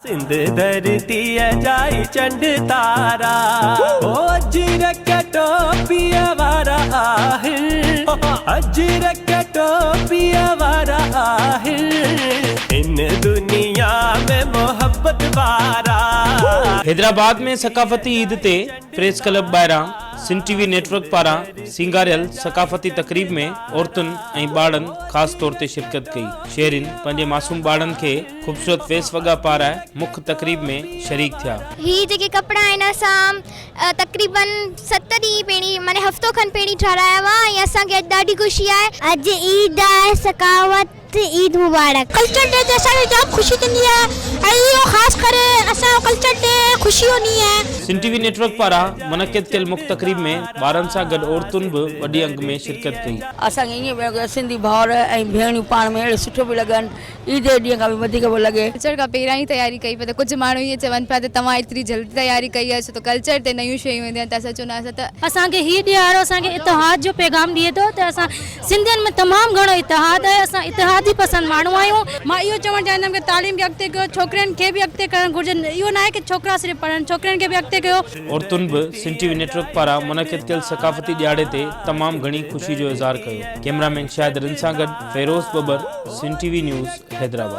سنڌ ڌرتيء جا ئي چنڊ تارا او اجرڪ ٽوپيء وارا آهن اجرڪ ٽوپيء وارا آهن هن دنيا ۾ محبت وارا. حيدرآباد ۾ ثقافتي عيد تي پريس ڪلب ٻاهران سنڌ ٽي وي نيٽ ورڪ پاران سينگاريل ثقافتي تقريب ۾ عورتن ۽ ٻارڙن خاص طور تي شرڪت ڪئي. شهرين پنهنجي معصوم ٻارڙن کي خوبصورت ويس وڳا پارائي مک تقريب ۾ شريڪ ٿيا. هي جيڪي ڪپڙا آهن اسان تقريبن ست ڏينهن پهرين معني هفتو کن پهرين ٺهرايا هئا ۽ اسان کي اڄ ڏاڍي خوشي آهي. اڄ عيد آهي سخاوت عيد مبارڪ. ڪلچر ڊي تي اسان کي جام خوشي ٿيندي آهي ۽ اهو خاص ڪري اسان جو ڪلچر ڊي خوشي جو ڏينهن آهي. سنڌ ٽي وي نيٽ ورڪ پاران منعقد ڪيل مک تقريب ۾ ٻارن سان گڏ عورتن به وڏي انگ ۾ شرڪت ڪئي. اسان کي ائين پيو لڳي سنڌي ڀائر ۽ ڀيڻيون پاڻ ۾ اهڙو سٺو پيو لڳن عيد جي ڏينهن کان به وڌيڪ پيو لڳي. ڪلچر کان پهريان ئي تياري ڪئي پئي ته ڪجهه ماڻهو ائين چون پيا ته توهان ايتري جلدي تياري ڪئي آهي ڇو ته ڪلچر تي نيون شيون اينديون آهن ته اسان چوندا هئاسين ته. اسان کي هي ڏهاڙو اسان کي اتحاد جو پيغام ڏئي ٿو ته اسان سنڌين ۾ تمام گهڻو اتحاد آهي اسان اتحادي پسند ماڻهو آهيون. مان اهو چوڻ چاهيندم ڪه تعليم کي اڳتي ڪيو ڇوڪرين کي به اڳتي ڪرڻ گهرجي اهو ناهي ڪه ڇوڪرا صرف پڙهن ڇوڪرين کي به اڳتي ڪيو. عورتن به سنڌ ٽي وي نيٽ ورڪ پاران منعقد ڪيل ثقافتي ڏهاڙي تي تمام گهڻي خوشي جو اظهار ڪيو. ڪئميرا مين شاهد رند سان گڏ Feroz Babbar, Sindh T V news, Hyderabad.